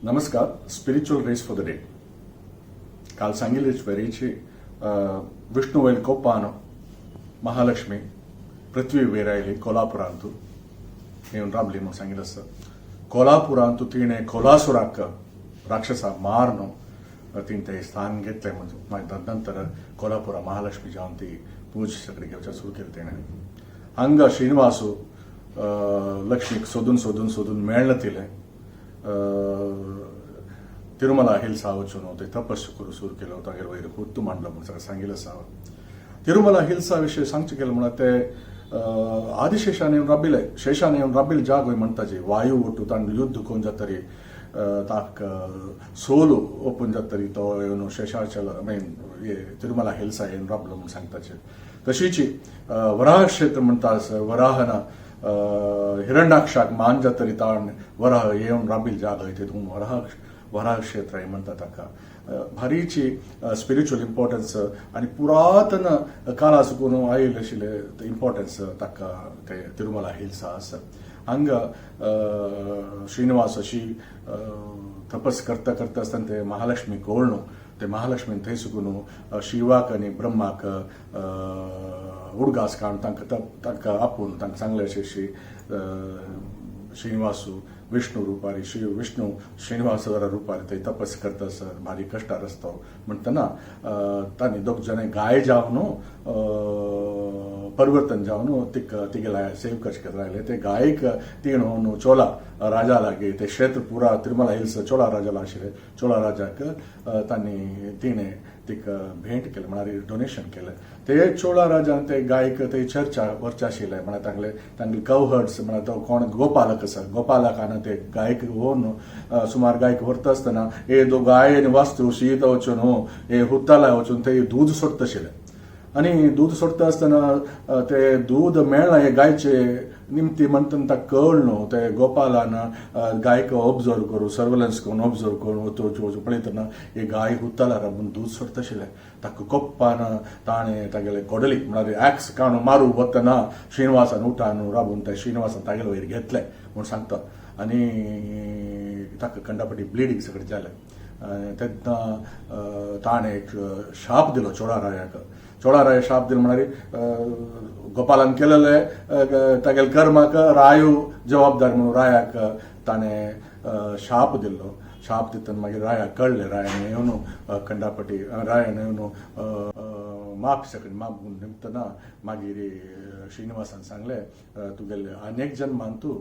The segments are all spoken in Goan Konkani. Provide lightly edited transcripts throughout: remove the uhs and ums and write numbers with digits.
नमस्कार. Spiritual rays for the day. काल सांगिल्लेच वेरेची विष्णू वयल कोप्पान महालक्ष्मी पृथ्वी वयर आयली कोल्हापुरांतू येवन राबली म्हणून सांगिल्लें आसा. कोल्हापुरांतू तिणें कोलासुराक, राक्षसाक मारून तिणें तें स्थान घेतलें. म्हणजे मागीर नंतर कोल्हापुरा महालक्ष्मी जावन ती पूज सगळी घेवच्या सुरू केली तिणें. हांगा श्रीनिवासू लक्ष्मीक सोदून सोदून सोदून मेळना तिलें. तिरुमला हिल्सा वचून ते तपस्या करूं सुरू केलो. तागेर वयर हुत्तू मांडलो म्हूण सगळें सांगिल्लें आसा. तिरुमला हिल्सा विशयी सांगचें केलें म्हणल्यार ते आदिशेषान येवन राबिले, शेषान येवन राबिल जागो म्हणटाचे. वायू ओटू तांणी युद्ध करून जातरी ताक सोलू ओपून जातरी तो येवन शेषाचल, I mean हे तिरुमला हिल्सा येवन राबलो म्हूण सांगताचे. तशीच वराह क्षेत्र म्हणटा, वराहन हिरण्याक्षाक मान जातरी ताण वराह येवन राबील जागो तितून वराह वराह क्षेत्र हे म्हणटा ताका. भारीची स्पिरिच्युअल इम्पॉर्टन्स आनी पुरातन काळा सुकून आयिल्ले आशिल्ले इम्पॉर्टन्स ताका ते तिरुमला हिल्सा आसा. हांगा श्रीनिवास अशी तपस करता करता आसतना ते महालक्ष्मी कळ्ळू. ते महालक्ष्मीन थंय सुकून शिवाक आनी ब्रह्माक उडगास काडून तांकां तांकां आपोवन तांकां सांगलें अशें अशी श्रीनिवासू विष्णू रुपारी, श्री विष्णू श्रीनिवास रुपारी थंय तपस करता आसा, भारी कश्टार आसता म्हणटना तांणी दोग जाणां गाय जावन परिवर्तन जावन तिका तिगेले सेव करचे रायले. ते गायक तीण चोला राजा लागी ते क्षेत्र पुरा तिरुमला हिल्स चोला राजाला आशिल्ले. चोला राजाक तांणी तिणें तिका भेंट केलें, म्हळ्यार डोनेशन केलें. ते चोळा राजान ते गायक ते चर्चा व्हरचे आशिल्ले. म्हळ्यार तांगले तांगले कवहर्ड्स, म्हळ्यार तो कोण गोपालक आसा, गोपालकान ते गायक व्हरून सुमार गायक व्हरता आसतना हे दो गाय आनी वास्तू शीत वचून हे हुत्ताला वचून ते दूद सोडटा आशिल्ले. आनी दूद सोडटा आसतना ते दूद मेळना हे गायचे निमती म्हणटना ताका कळ न्हू. ते गोपालान गायक ऑब्जर्व करूं, सर्वेलन्स करून, ऑब्जर्व करून वचून वचून पळयतना हे गाय हुत्ताला राबून दूद सोडटा आशिल्लें. ताका कोप्पान ताणें तागेले कोडली, म्हळ्यार एक्स काडून मारू वतना श्रीनिवासान उठान राबून ते श्रीनिवासान तागेले वयर घेतले म्हूण सांगता. आनी ताका कंडापटी ब्लिडींग सगळें जालें. तेन्ना ताणें एक शाप दिलो चोळा रायाक. चोळा राय शाप दिलो म्हळ्यार गोपालान केलेले तागेले कर्माक रायू जबाबदार म्हणून रायाक ताणें शाप दिल्लो. शाप दितना मागीर रायाक कळ्ळें. रायान येवन कंडापटी रायान येवन माफ सगळें माफ निमतना मागीर श्रीनिवासान सांगलें, तुगेले अनेक जन्मान तूं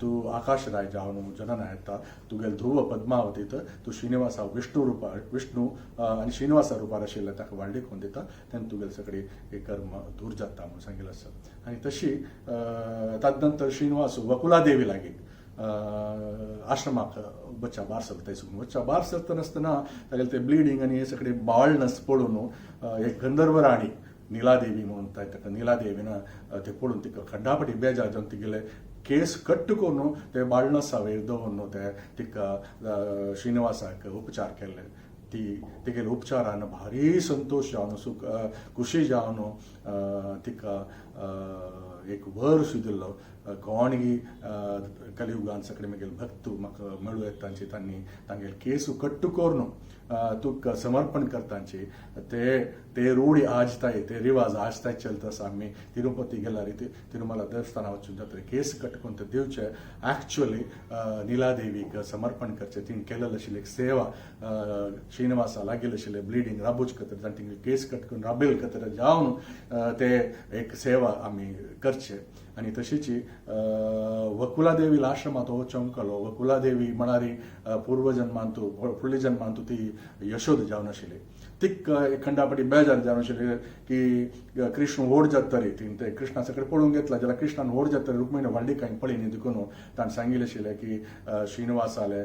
तूं आकाश राय जावन जनन येता. तुगेले धुव पद्मावतीत तूं श्रीनिवासा विष्णू रुपार, विष्णू आनी श्रीनिवासा रुपार आशिल्ले ताका व्हाडली करून दिता. तेन्ना तुगेले सगळी हे कर्म दूर जाता म्हणून सांगिल्लें आसा. आनी तशी ताजे नंतर श्रीनिवास वकुला देवी लागीं आश्रमाक बच्चा बार सरता. बच्चा बार सरता नासतना तागेले ते ब्लिडींग आनी हे सगळे बाळनस पळोवन एक गंधर्व राणी नीलादेवी म्हणून ताका, नीलादेवीन ते पळोवन तिका खड्डापटी बेजार जावन तिगेले केस कट्ट करून ते बाळनसा वयर दवरून ते तिका श्रीनिवासाक उपचार केले. ती तिगेले उपचारान भारी संतोश जावन, सुख खुशी जावन तिका एक वर दिल्लो. कोणगी कलियुगान सगळे म्हगेले भक्त म्हाका मेळूं येता तांची तांणी तांगेले केस कट्ट करून तुका समर्पण करतांची. ते ते रूढी आज ताय, ते रिवाज आज ताय चलता आसा. आमी तिरुपती गेल्यार, तिरुमला देवस्थाना वचून जातरी केस कट करून ते दिवचे, एक्चुअली नीलादेवीक समर्पण करचे. तिणें केलेले आशिल्ली एक सेवा, श्रीनिवासा लागिल्ले आशिल्ले ब्लिडींग राबूच खातीर ताणें तिंगे केस कट करून राबील खातीर जावन ते एक सेवा आमी करचे. आनी तशीच वकुलादेवी आश्रमांत हो चमकलो. वकुलादेवी म्हळ्यार पूर्वजन्मांतू, फुडल्या जन्मांतू ती यशोद जावन आशिल्ली. तिक खंडापटी बेजार जावन आशिल्ली की कृष्ण व्हड जातरी. तिणें ते कृष्णा सगळें पळोवन घेतला जाल्यार कृष्णान व्हड जातरी रुक्मिणी व्हडली कांय पळयनी. देखून ताणें सांगिल्लें आशिल्लें की श्रीनिवासाले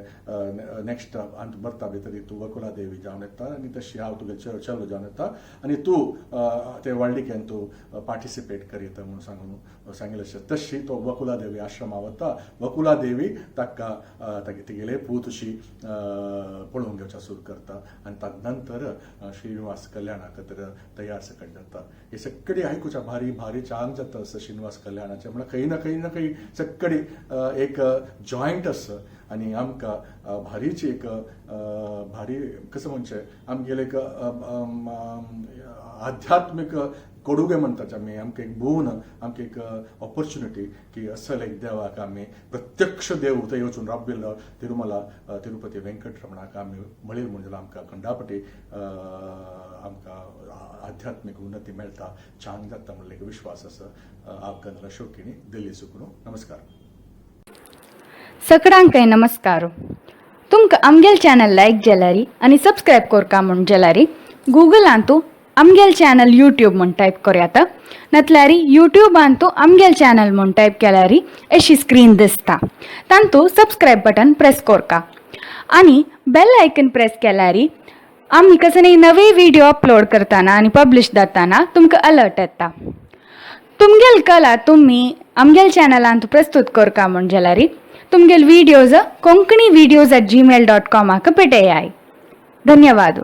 नेक्स्ट अंत बरता भितर तूं वकुलादेवी जावन येता आनी तशी हांव तुगे चलो जावन येता आनी तूं ते व्हडलिकेन तूं पार्टिसिपेट करीत म्हणून सांगून सांगिल्लें आशिल्लें. तशी तो वकुलादेवी आश्रमा वता. वकुलादेवी ताका तागे तिगेले पूत अशी पळोवन घेवच्या सुरू करता आनी ताजे नंतर श्रीनिवास कल्याणा खातीर तयार सकट जाता. हे सगळी आयकुच्या भारी भारी चांग जाता असं श्रीनिवास कल्याणाचें. म्हणल्यार खंय ना खंय ना खंय सगळी एक जॉयंट आसा आनी आमकां भारीची एक भारी कसं म्हणचें आमगेलें एक आध्यात्मीक कोडुगे म्हणटात आमी, आमकां एक बोन, आमकां एक ऑपॉर्च्युनिटी की असल एक देवाक आमी प्रत्यक्ष देव थंय वचून राबिल्लो तिरुमला तिरुपती वेंकटरमणाक आमी मळील म्हणून आमकां खंडापटी आमकां आध्यात्मीक उन्नती मेळटा, छान जाता म्हणलें एक विश्वास आसा. आपका शोकिणी दिल्ली सुकून नमस्कार. सकडांकय नमस्कार. तुमकां आमगेल चॅनल लायक जाल्यारी आनी सबस्क्रायब करका म्हूण जाल्यारी गुगलांतू आमगेल चॅनल यूट्यूब म्हूण टायप करयात, नातल्यारी यूट्यूबांतू आमगेल चॅनल म्हूण टायप केल्यारी अशी स्क्रीन दिसता, तांतू सबस्क्रायब बटन प्रेस करका आनी बेल आयकन प्रेस केल्यारी आमी कसले नवे व्हिडिओ अपलोड करतना आनी पब्लिश जाताना तुमकां अलर्ट येता. तुमगेल कला तुमी आमगेल चॅनलांत प्रस्तुत करका म्हूण जाल्यारी तुमगेल videos konkanivideos@gmail.com पेटयाय. धन्यवाद.